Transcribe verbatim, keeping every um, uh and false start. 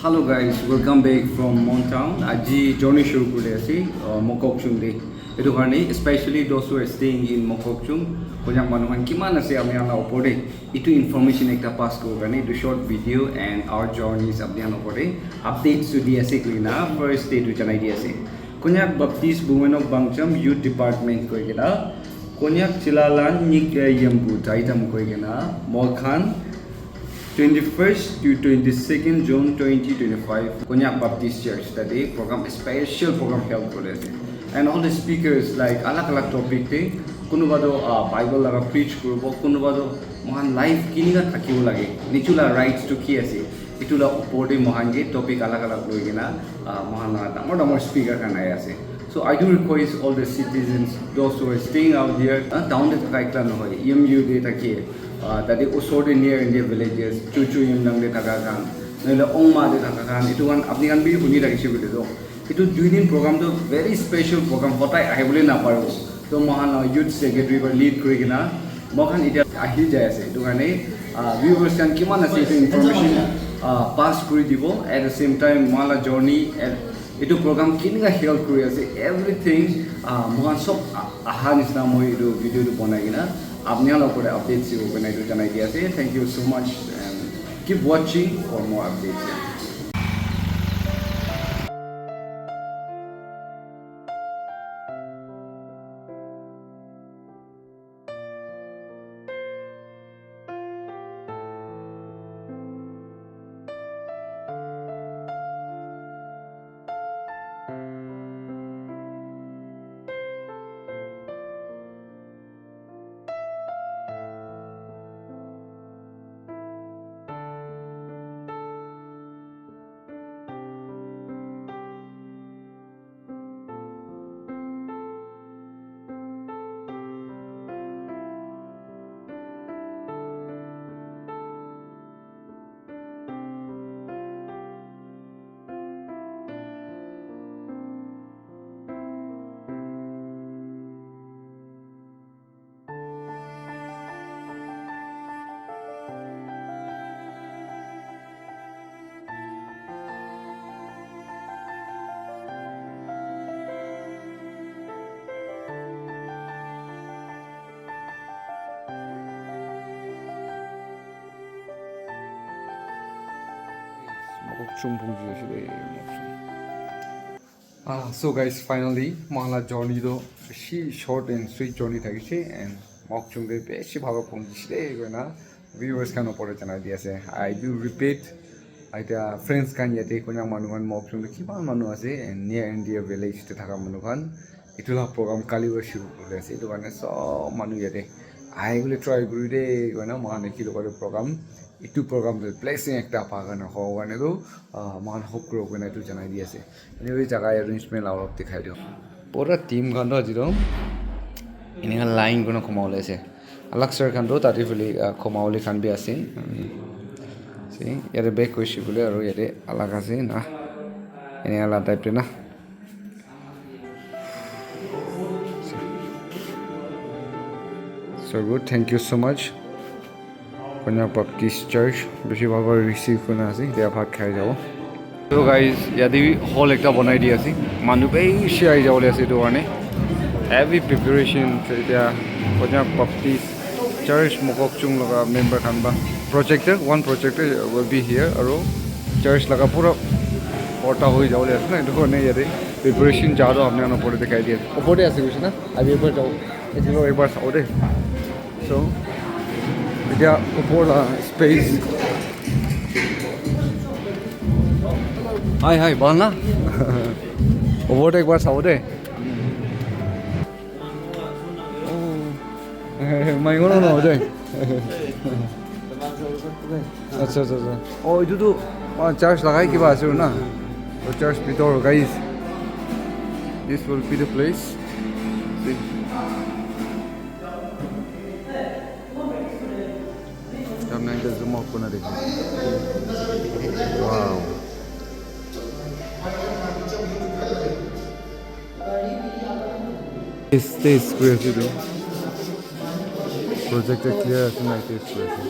Hello guys, welcome back from Mon Town. Aji journey shuru kuri ase, uh, Mokokchung de. Etu karne, especially those who are staying in Mokokchung, Konyak manu khan kiman ase apni khan la opor de. Etu information ekta pass kuru karne, etu short video and our journeys apni khan opor de updates tu di ase koi na first day tu janai di ase. Konyak Baptist Bumenok Bangcham Youth Department koi kena, Konyak Chilalan Nik Yembu Taidam koi kena, moi khan twenty-first to twenty-second June twenty twenty-five, Konyak Baptist Church, tate program, special program held kuri ase. And all the speakers, like, alag alag topic te, kunuba to, uh, Bible laga preach kuribo, kunuba to mohan life kinika thakibo lage, nichu la rights to ki ase, itu la upor te mohan ke topic alag alag loi kena, uh, mohan la dangor dangor speaker khan ahi ase. So I do request all the citizens, those who are staying out there, uh, town te thaka ekla nohoi, E M U te thaki, uh, tate usor te near in the villages, Chuchu Yimdang te thaka khan, nohole Ongma te thaka khan, itu khan apni khan bi huni thakise koile to. Itu dui din program to very special program, hotai ahibole naparibo. To mohan, uh, youth secretary para lead kuri kena, mohan etiya ahi jai ase. Itu karne, uh, viewers khan kiman ase itu information, uh, pass kuri dibo. At the same time, mohan la journey, at Etu program kinika held kuri ase, everything, ah, moikhan sob a-, aha nisna moi etu video tu banai kena apni khan la opor te updates dibo kena etu janai di ase. Thank you so much and keep watching for more updates. Mokokchung phungji ase de, Mokokchung. Ah, so guys, finally, moikhan la journey to bishi short and sweet journey thakishe, and Mokokchung te bishi bhal para phungji she de koina viewers khan opor te janai di ase. I do repeat, etia friends khan yate Konyak manu khan Mokokchung te kiman manu ase, and near India village te thaka manu khan, etu la program kali para shuru kuri ase. Etu karne sob manu yate ahi bole try kuri de koina moikhan ekilogte program, etu program te blessing ekta pa karne hobo karne tu, ah, moikhan hope kuri koina etu janai di ase. Anyway, jaga arrangement la olop dikhai diyo. Pura team khan toh aji toh enika line kurina khoma bole ase. Alag sir khan toh tate phale, ah, khoma bole khan bi ase. See, yate back hoise koile aro yate alag ase na. Enika la type te na. So good, thank you so much. Konyak Baptist Church, bishi bhal para receive kurina ase, etia bhat khai jabo. So guys, yate bi hall ekta banai di ase, manu bishi ahi jabo le ase etu karne. Heavy preparation, so etia Konyak Baptist Church Mokokchung laga member khan ba projector, one projector will be here, aro church laga pura borta hoi jabo le ase na, etu karne yate preparation ja toh apni khan opor te dikhai di ase, opor te ase koise na, ahi ekbar jabo, etu ekbar sabo de. So, etia upor la space. Hi, hi, bhal na? Upor te ekbar sabo de. Oh. Mai gono no de. Acha, acha, acha. Oh, etu tu, ah, church lagai kiba ase na? Oh, church bitor, guys. This will be the place. See. Tamnai te zoom out kurna dekhi. Wow. Stage kuri ase etu. Projector clear ase na, stage kuri ase.